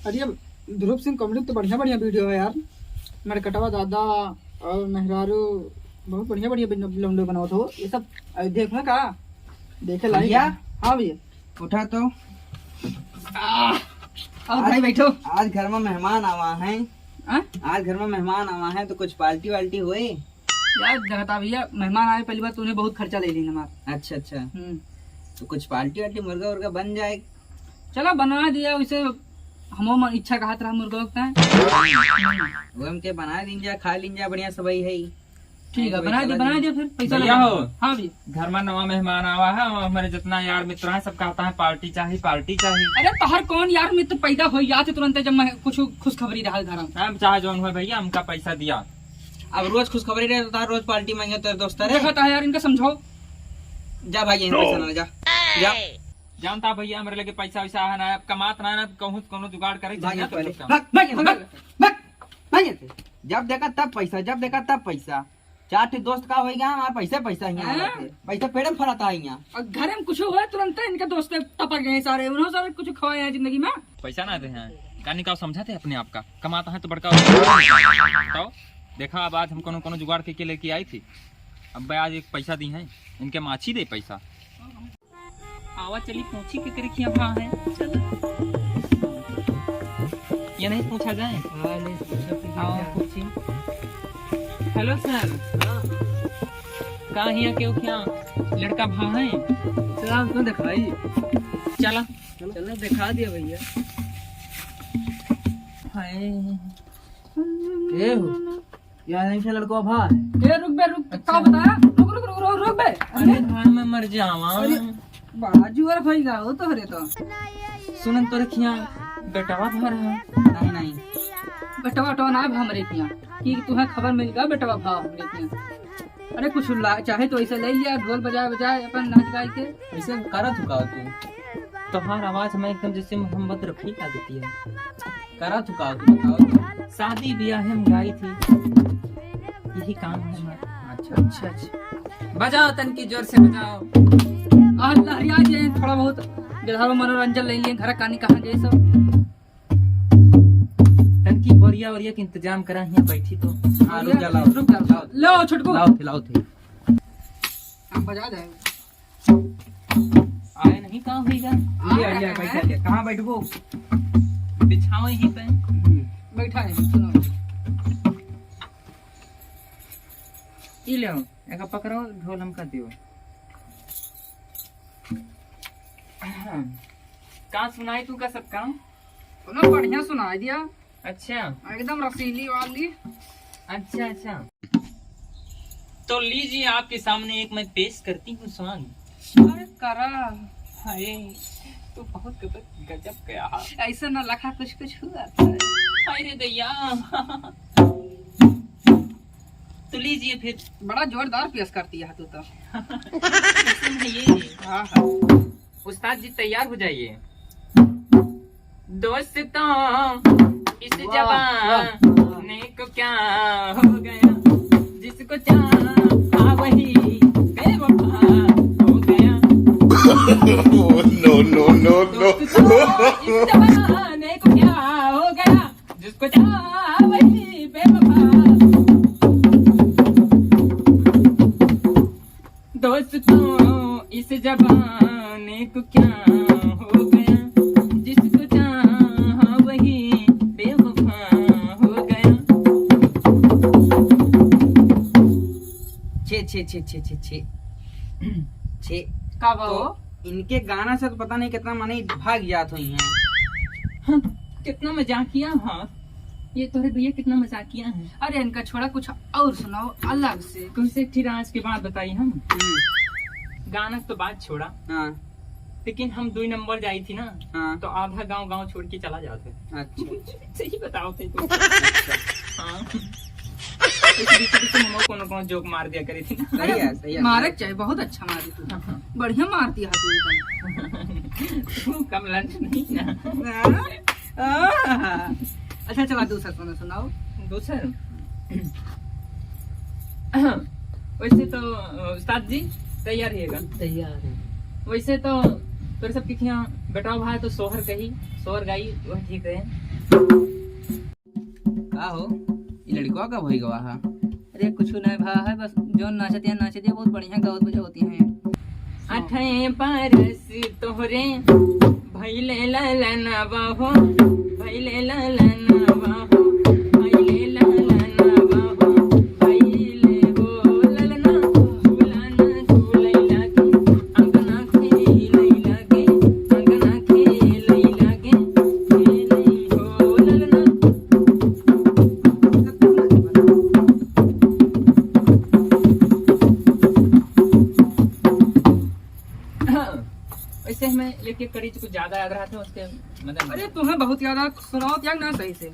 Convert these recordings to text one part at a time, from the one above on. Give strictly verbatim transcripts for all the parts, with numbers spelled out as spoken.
अरे, अब ध्रुव सिंह comedy तो बढ़िया बढ़िया video है यार। मरकटवा दादा और मेहरारू, बहुत बढ़िया बढ़िया video, video बनावत हो। ये सब अयोध्या में का देखे लायक भैया। है। हाँ भैया। उठा तो। आह, आओ भाई, बैठो। आज घर में मेहमान आवा है। हाँ? आज घर में मेहमान आवा है, तो कुछ party वार्टी होए? यार, देखता भैया, मेहमान आए, पहली बात तूने बहुत खर्चा ले ली हमारा। अच्छा, अच्छा। हम्म। तो कुछ party वार्टी, मुर्गा उर्गा बन जाए। चलो, बना दिया, वैसे हमो मन इच्छा कहत रहा मुर्गा उगता है। वो हम के बना दीन जा, खा लीन जा, बढ़िया सबई है। ठीक है, बना दिया, बना दिया फिर, पैसा भैया लगा। हो। हाँ भैया। घर में नवा मेहमान आवा है, और हमारे जितना यार मित्र हैं, सब कहता है, "Party चाहिए, party चाहिए।" अरे, तोहर कौन यार मित्र पैदा हो, याद है तुरंत, जब मैं कुछ खुशखबरी रहा घर में। हम चाहे जौन हुए भैया, हमका पैसा दिया। अब रोज खुशखबरी रहे, तो रोज party मांगे, तो दोस्त रहे। देखा था यार, इनका समझाओ। जा भाई, यहीं पैसा ना ले जा। जा। जानता भैया, हमरे लगे पैसा वैसा है ना, अब कमात ना, ना कहूँ कोनो जुगाड़ करे, भाग यहाँ से पहले। भाग, भाग, भाग, भाग, भाग यहाँ से। जब देखा तब पैसा, जब देखा तब पैसा। चार ठे दोस्त का होई गया, हमारे पैसे पैसा ही यहाँ हैं? रहते। पैसा पेड़े में फराता है यहाँ। और घर में कुछ हुआ, तुरंत इनके दोस्त टपक गए सारे, उन्होंने सारे कुछ खवाए हैं जिंदगी में। पैसा ना दे हैं, का निकाल समझाते अपने आप का, कमाता है तो बड़का हो। तो देखा, अब आज हम कोनो कोनो जुगाड़ के, के लेके आई थी, अब भाई आज एक पैसा दी हैं, इनके माछी दे पैसा। आवा चली पूछी के करे किया भा है। चला। ये नहीं पूछा जाए? हाँ, नहीं पूछा, फिर आओ, क्या? पूछी। Hello sir। हाँ। का हिया केहू क्या लड़का भा है? चला, हमको दिखाई। चला। चला, दिखा दिया भैया। हाय। ए हो। यार, नहीं से लड़को भा है। ए, रुक बे, रुक, अच्छा। का बताया? रुक, रुक, रुक, रुक, रुक बे। अरे, अरे, भाई, मैं मर जावा। अरे, बड़ा जुअर भइल हो तोहरे तो। सुनन तोरे खिया बेटवा भा रहा। नहीं, नहीं। बेटवा, बेटवा ना भा हमरे खिया। कि तुहे खबर मिल गया, बेटवा भा हमरे खिया। अरे, कुछ ला, चाहे तो ऐसे ले लिया, ढोल बजाए, बजाए, अपन नाच गाए के। ऐसे करा चुका हो तू। तोहार आवाज में एकदम जैसे मोहम्मद रफी का देती है। करा तू का, तू बताओ तो। शादी ब्याह हम गाई थी, यही काम है हमारा। अच्छा, अच्छा, अच्छा। बजाओ तनकी जोर से बजाओ। आज लहरिया जे थोड़ा बहुत गिरधारो मनोरंजन ले लिए, घर कानी कहाँ गए सब। तनकी बोरिया वोरिया के इंतजाम करा, हियाँ बैठी तो। हाँ, रुक जा, लाओ। रुक जा, लाओ। लो, छोटकू। लाओ थे, लाओ थे। हम बजा जाए। आए नहीं, कहाँ होइगा? लिया, लिया, बैठा, लिया। कहाँ बैठबो? बिछाओ यहीं पे। हम्म। बैठा है, सुनो। ई लो, एका पकड़ो, ढोल हमका दियो। हाँ। का सुनाई तू का सब काम? सुनो, बढ़िया सुनाई दिया। अच्छा। एकदम रसीली वाली। अच्छा, अच्छा। तो लीजिए, आपके सामने एक मैं पेश करती हूँ song। अरे करा। हाय, तू बहुत गजब, गजब गया हा। ऐसा ना लखा कुछ कुछ हुआ था। हाय रे दैया। तो लीजिए फिर। बड़ा जोरदार पेश करती है तू तो। सुन ये। हाँ, हाँ। उस्ताद जी तैयार हो जाइए। दोस्तों, इस वाह, जमाने वाह। को क्या हो गया, जिसको चाहा वही बेवफा हो गया। No, no, no, no। दोस्तों, इस जमाने को क्या हो गया, जिसको चाहा वही बेवफा। दोस्तों, इस जमाने को क्या हो गया, जिसको चाहा वही बेवफा हो गया। छे, छे, छे। छे। का बा हो? तो इनके गाना से तो पता नहीं कितना मनई भाग जात होई हैं। हाँ, कितना मजाकिया, हाँ। ये तोहरे भैया कितना मजाकिया है। अरे इनका छोड़ा, कुछ और सुनाओ अलग से। तुमसे एक ठे राज के बात बताई हम। हम्म। गाना तो बात छोड़ा। हाँ। लेकिन हम दुई नंबर जाई थी ना, हाँ। तो आधा गांव, गांव छोड़ के चला जात है। अच्छा, अच्छा। सही बताओ थे तो। अच्छा। हाँ। इस बीच, बीच में हम कोनो, कोनो joke मार दिया करी थी ना। सही है, सही है। मारे के चाहे, बहुत अच्छा मारी तू। हाँ, हाँ। बढ़िया मारती है तू एकदम। तू कम lunch नहीं ना। हाँ। आहा। अच्छा, चला, दूसर सुनो, सुनाओ। दूसर? वैसे तो, अ, उस्ताद जी, तैयार रहिएगा। तैयार है। वैसे तो तोरे सब के खिया बेटा भाई तो सोहर कही, सोहर गाई, वह ठीक रहे। का हो, ई लड़कवा का भई गवा है? अरे कुछ नहीं भा है, बस जौन नाचतिया नाचतिया बहुत बढ़िया गावत बजावती हैं। अठे बरस तोहरे भइले ललनवा हो, भइले ललनवा हो, भइले ललनवा हो, भइले हो ललना, झूलन झूलैला के, अंगना खेलैला के, अंगना खेलैला के, खेलै हो ललना। वैसे हमें एक एक कड़ी कुछ ज्यादा याद रहा था उसके, मतलब। अरे तुम्हें बहुत याद आ, सुनाओ क्या ना सही से।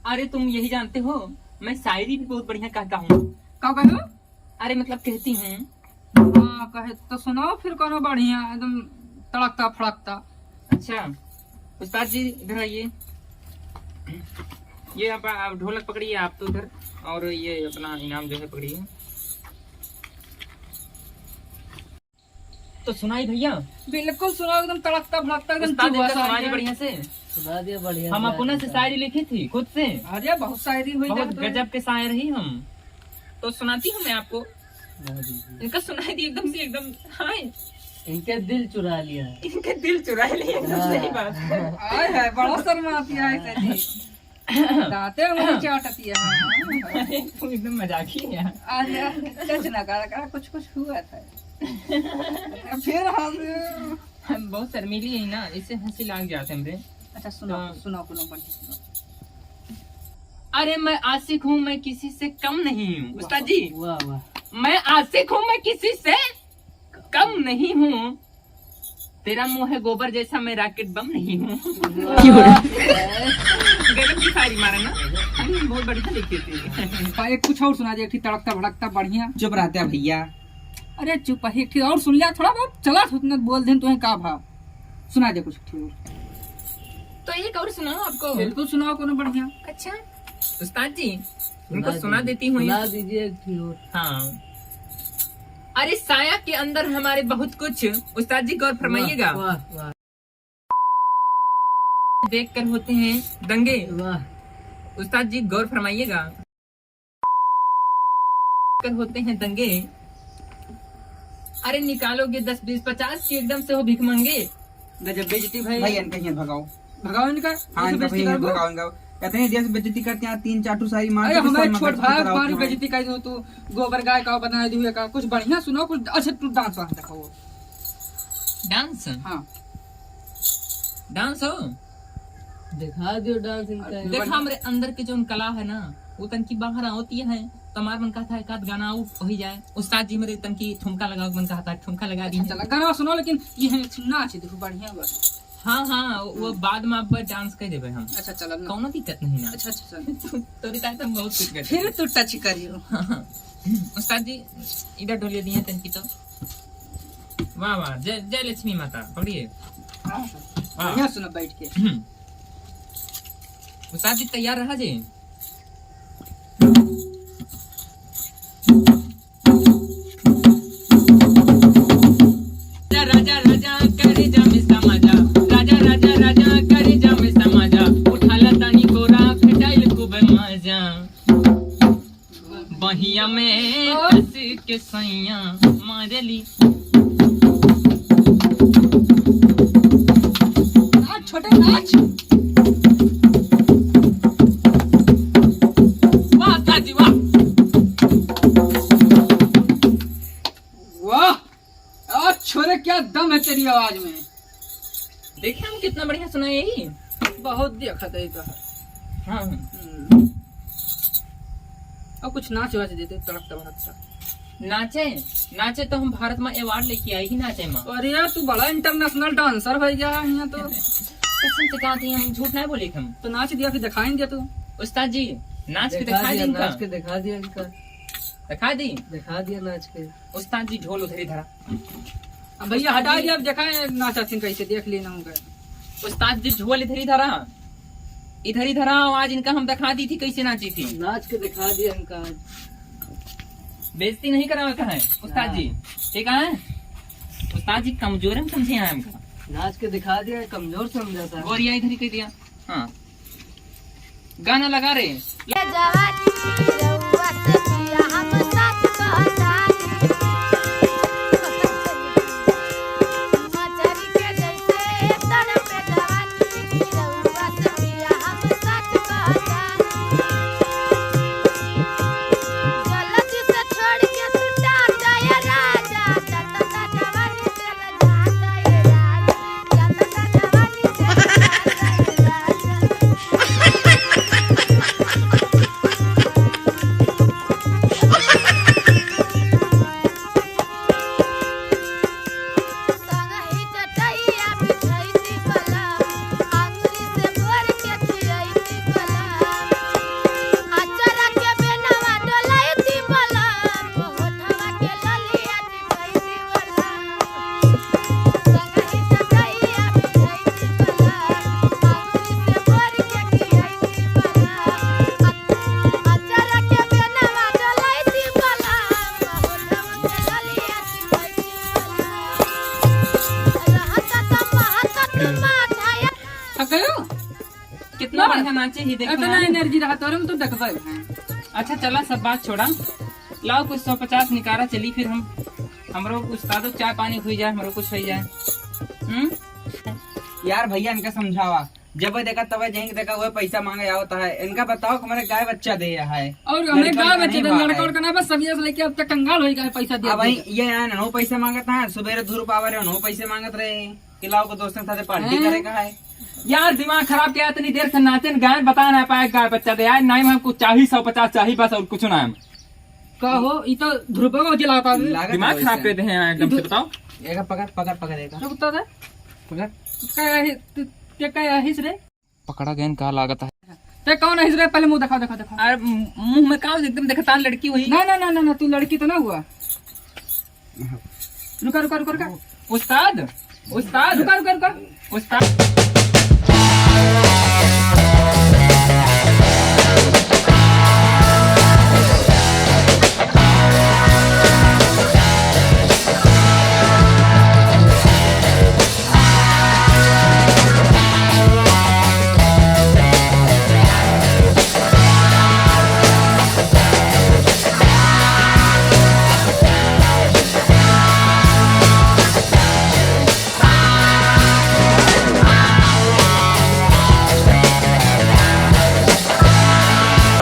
अरे तुम यही जानते हो, मैं शायरी भी बहुत बढ़िया कहता हूँ। का कहो? अरे मतलब कहती हूँ। हाँ कहे तो सुनाओ फिर कोनो बढ़िया एकदम तड़कता फड़कता। अच्छा उस्ताद जी इधर आइए, ये आप, आप ढोलक पकड़िए, आप तो उधर, और ये अपना इनाम जो है पकड़िए। तो सुनाई भैया। बिल्कुल सुनाओ, एकदम तड़कता भड़कता, एकदम उस्ताद, चुबा इनका सा सुनाई एकदम। बढ़िया से। सुना दिया बढ़िया हम से। अपने से शायरी लिखी थी खुद से। अरे बहुत शायरी हुई बहुत जाता है। गजब के शायर ही हम। तो सुनाती हूँ मैं आपको। हाँ जी, जी। इनका सुनाई दी एकदम से, एकदम। हाँ। इनके दिल चुरा लिया है। इनके दिल चुरा लिया, एकदम हाँ। सही बात है। आय है, बड़ा शर्माती है ऐसे जी। दांते उंगली चाटती है। अरे, तू एकदम मजाकी है। अरे, कुछ ना करा, करा, कुछ, कुछ हुआ था। फिर हम हम बहुत शर्मीली है ना, इससे हंसी लाग जाते हमरे। अच्छा, सुनाओ, हाँ। सुनाओ, सुनाओ, बढ़िया सुनाओ। अरे, मैं आशिक हूँ, मैं किसी से कम नहीं हूँ। उस्ताद जी, वाह, वाह। मैं आशिक हूँ, मैं किसी से कम नहीं हूँ। तेरा मुंह है गोबर जैसा, मैं रॉकेट बम नहीं हूँ। वाह। गजब की शायरी मारा ना। अरे, बहुत बढ़िया लिखी थी। हाँ, एक कुछ और सुना दे, एक ठे तड़कता भड़कता बढ़िया। चुप रहते हैं भैया। अरे चुप है, एक ठे और सुन लिया, थोड़ा बहुत चला था, उतना बोल देन तुहे का भा। सुना दे कुछ ठे और। तो एक और सुनाओ आपको। बिल्कुल सुनाओ कोनो बढ़िया। अच्छा उस्ताद जी, उनको सुना सुना दीजिए। देती हूँ। सुना दीजिए एक ठे और। हाँ। अरे साया के अंदर हमारे बहुत कुछ। उस्ताद जी गौर फरमाइएगा। वाह, वाह। देखकर होते हैं दंगे। वाह। उस्ताद जी गौर फरमाइएगा। कर होते हैं दंगे। अरे निकालोगे दस बीस पचास की एकदम से हो भिखमंगे। गजब बेइज्जती भाई। भाई इनका यहाँ भगाओ। भगाओ इनका। हाँ, इनका भैया भगाओ इनका। कहते हैं जैसे बेइज्जती करते हैं, तीन चार ठो सारी मार अरे के हमारे गुस्सा में छोट भाई, मार बेइज्जती कर दो तू, गोबर गाय का बना दियो का, कुछ बढ़िया सुनाओ, कुछ अच्छा तू डांस वांस दिखाओ। डांस? हाँ। डांस हो? दिखा दियो डांस इनका। अरे देखा, हमरे अंदर के जौन कला है ना, वो तनकी बाहर आवती है, तो हमार मन कहता है, एकाध गाना आउट हो ही जाए। उस्ताद जी मेरे तनकी ठुमका लगाओ, मन कहता है, ठुमका लगा दी। अच्छा, चला, गाना सुनाओ, लेकिन ये है, नाच देखो, बढ़िया बा। हाँ, हाँ, वो हम्म। बाद में अब डांस कर देबे हम। अच्छा, चला ना। कौनो दिक्कत नहीं ना। अच्छा, अच्छा, चल। तोरी ताई तो हम बहुत कुछ करते फिर हैं। तू टच करियो। हाँ, हाँ। उस्ताद जी, इधर ढोलिया दिए तनकी तो। वाह, वाह, जय, जय लक्ष्मी माता, पकड़िए। हाँ, हाँ। वाह। बढ़िया सुना बैठ के। हम्म। उस्ताद जी, तैयार रहा जी। राजा, राजा, राजा, करे जा में समाजा। राजा, राजा, राजा, करे जा में समाजा। उठाला तानी कोरा, भेटाइल खूब मजा। बहिया में कस के सैया मारेली। नाच छोटे नाच। वाह ताजी वाह। वाह। आज छोरे क्या दम है तेरी आवाज में। देखे हम कितना बढ़िया सुना यही। बहुत देखा था ये तो। हाँ, हाँ। हम्म। और कुछ नाच वाच देते तड़कता भड़कता। नाचे, नाचे तो हम भारत में अवार्ड लेके आई ही नाचे में। अरे यार तू बड़ा इंटरनेशनल डांसर हो गया है यहाँ तो। कसम से कहा थी हम झूठ नहीं बोले हम। तो नाच दिया फिर दिखाएंगे तू। उस्ताद जी नाच के दिखा दिया, दिखा दी इनका। नाच के दिखा दिया इनका। दिखा दी? दिखा दिया नाच के। उस्ताद जी ढोल उधर ही धरा। अब भैया हटा दिया, अब देखा है नाचा थिन कैसे, देख लेना होगा। उस्ताद जी ढोल इधर ही धरा, इधर ही धरा, आज इनका हम दिखा दी थी कैसे नाची थी। नाच के दिखा दिया इनका। बेइज्जती नहीं करावे का है उस्ताद जी, हाँ। ठीक है? उस्ताद जी कमजोर हम समझे हैं हमका। नाच के दिखा दिया, कमजोर समझा था। गोरिया इधर ही कह दिया। हाँ, गाना लगा रे। ये जवानी रउआ से पिया हम सच कहतानी। मछरी के जैसे तड़पे जवानी रउआ से पिया हम सच कहतानी। जल्दी से छोड़ के तू टाटा ये राजा, टाटा जवानी से थक गयो? कितना ना। बढ़िया नाचे ही, देखो इतना यार। Energy रहा तोरे में तो देखबे। अच्छा चला, सब बात छोड़ा, लाओ कुछ सौ पचास निकारा, चली फिर हम, हमरो उस्तादो चाय पानी हुई जाए, हमरो कुछ हुई जाए। हम्म? यार भैया, इनका समझावा, जब देखा तब जहीं देखा वह पैसा मांगे आवत है। इनका बताओ कि हमारे गाय बच्चा दे है। और हमें गाय बच्चा दे, लड़का उड़का ना, बस सबिया से लेके अब तक कंगाल हो गए, पैसा दे अब भाई दे। ये आए ना, वो पैसा मांगत है, सुबेरे धूप आवा रहे, वो पैसे मांगत रहे कि लाओ को दोस्तों के साथ party हैं? करे का है। यार दिमाग खराब किया, इतनी देर से नाचन गायन बता ना पाए, गाय बच्चा दे यार, नहीं हमको चाही सौ पचास चाही बस, और कुछ ना हम। का हो, ई तो ध्रुवे को जिलाता है। लागत दिमाग है खराब वैसे। कर दे हैं यार एकदम से, धु- बताओ। एका पकड़, पकड़, पकड़ एका। रुक तो दे। पकड़। का है, तू, ते का है रे? पकड़ा गयन का लागत है। ते कौन है रे? पहले मुंह दिखाओ, दिखाओ, दिखाओ। अरे मु-, मुंह में का हो, एकदम देखतान लड़की हुई। ना, ना, ना, ना, ना, तू लड़की तो ना हुआ। रुका, रुका, रुका, रुका। उस्ताद, उस्ताद। रुका, रुका, रुका। उस्ताद।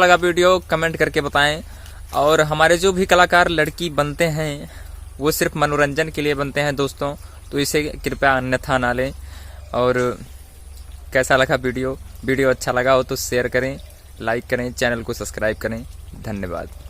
लगा video comment करके बताएं। और हमारे जो भी कलाकार लड़की बनते हैं वो सिर्फ मनोरंजन के लिए बनते हैं दोस्तों, तो इसे कृपया अन्यथा ना लें। और कैसा लगा video? Video अच्छा लगा हो तो share करें, like करें, channel को subscribe करें। धन्यवाद।